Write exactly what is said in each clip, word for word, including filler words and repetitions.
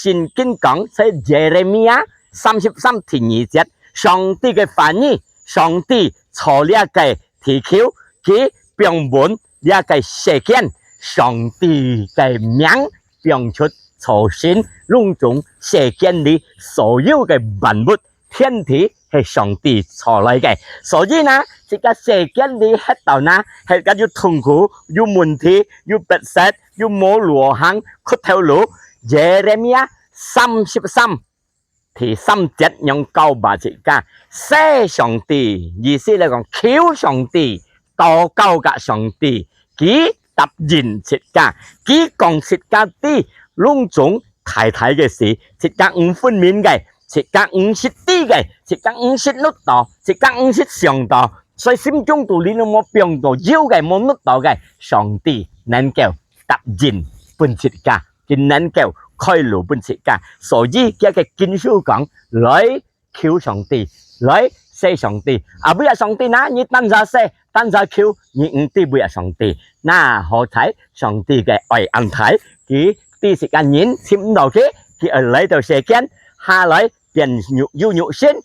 正經講，在耶利米亞三十三第二節，上帝个話語，上帝造這个地球，佢放穩這个世間，上帝个名放出造成攏總世間裡所有个萬物，天地係上帝造來个。所以呢，這个世間裡歇到呢，係个有痛苦、有問題、有迫切、有無路行、屈頭路。耶利米亞三十三第三節樣教吧自家，謝上帝，意思來講求上帝，禱告甲上帝，佢答應自家，佢講自家知攏總大大个事，自家毋分明个，自家毋識知个，自家毋識攏到，自家毋識想到，所以心中肚裡都無放到有个，無攏到个，上帝能夠答應分自家。 佢能夠開路分自家。所以佢个經書講，來求上帝，來謝上帝。啊，為啊上帝呢，你單儕謝，單儕求，你毋知為啊上帝。那好彩，上帝个愛恁大，佢知自家人尋毋到佢，佢愛來到世間，下來變肉，有肉身，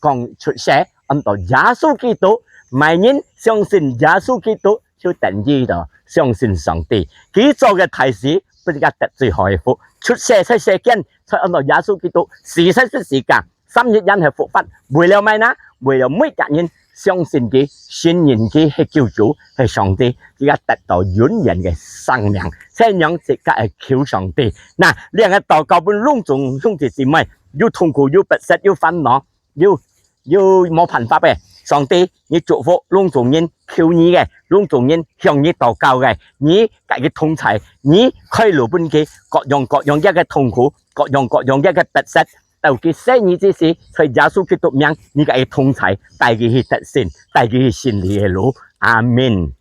講出世，安到耶穌基督。麼人相信耶穌基督， 就等於到相信上帝。佢做个大事，分自家得最好个福。出世在世間，在安到耶穌基督，死在十字架，三日然後復活。為了麼呢？為了每个人相信佢、信任佢係救主、係上帝，自家得到永遠个生命。這樣自家愛求上帝。那，這个禱告分攏總兄弟姊妹，有痛苦、有迫切、有煩惱， 有，有無辦法个。上帝，你祝福攏總人求你个，攏總人向你禱告个，你甲佢同在，你開路分佢，各樣各樣一个痛苦，各樣各樣一个迫切，到佢細義之時，在耶穌基督名，你甲佢同在，帶佢去得勝，帶佢去勝利个路。阿門。